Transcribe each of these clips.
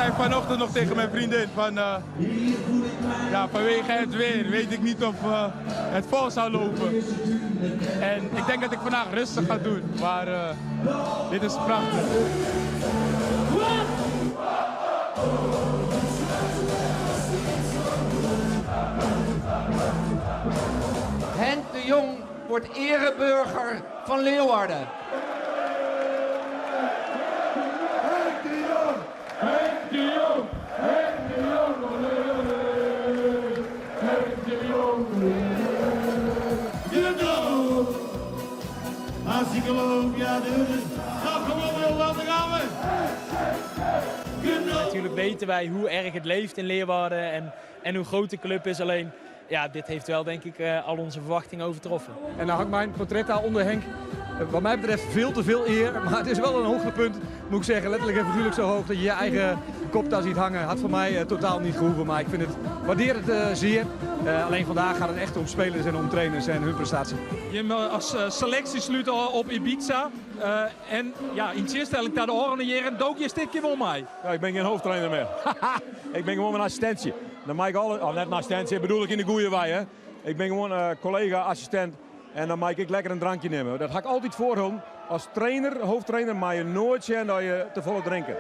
zei vanochtend nog tegen mijn vriendin van, uh, ja, vanwege het weer weet ik niet of uh, het vol zou lopen. En ik denk dat ik vandaag rustig ga doen, maar uh, dit is prachtig. Henk de Jong wordt ereburger van Leeuwarden. Henk de Jong! Henk de Jong! Henk de Jong! Olé, olé! Henk de Jong! Genoeg! Hartstikke leuk, ja, dit is... Nou, kom op, Johan, daar gaan we! Genoeg! Natuurlijk weten wij hoe erg het leeft in Leeuwarden en, en hoe groot de club is. Alleen, ja, dit heeft wel denk ik al onze verwachtingen overtroffen. En dan hangt mijn portret daar onder Henk. Wat mij betreft veel te veel eer, maar het is wel een hoogtepunt. Moet ik zeggen, letterlijk en figuurlijk zo hoog dat je je eigen kop daar ziet hangen. Had voor mij totaal niet gehoeven, maar ik vind het, waardeer het zeer. Alleen vandaag gaat het echt om spelers en om trainers en hun prestatie. Je als selectie sluit op Ibiza. En ja, in tegenstelling naar de oren jaren, dook je stikje wel mij. Ja, ik ben geen hoofdtrainer meer. Ik ben gewoon een assistentie. Dan mag ik alle, oh, net een assistentie, bedoel ik in de goede wij. Hè. Ik ben gewoon collega-assistent. En dan mag ik lekker een drankje nemen. Dat ga ik altijd voorhouden. Als trainer, hoofdtrainer, mag je nooit zien dat je te volle drinken.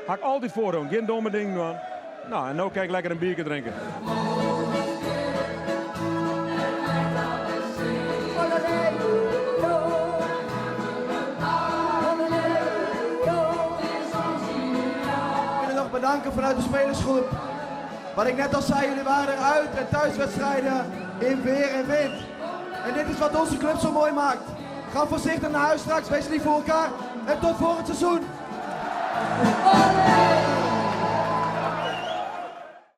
Ga ik altijd voorhouden. Geen domme dingen doen. Nou, en nu kijk ik lekker een biertje drinken. Ik wil nog bedanken vanuit de spelersgroep. Wat ik net al zei, jullie waren uit en thuiswedstrijden in weer en wind. En dit is wat onze club zo mooi maakt. Ga voorzichtig naar huis straks, wees lief voor elkaar en tot volgend seizoen. Oh!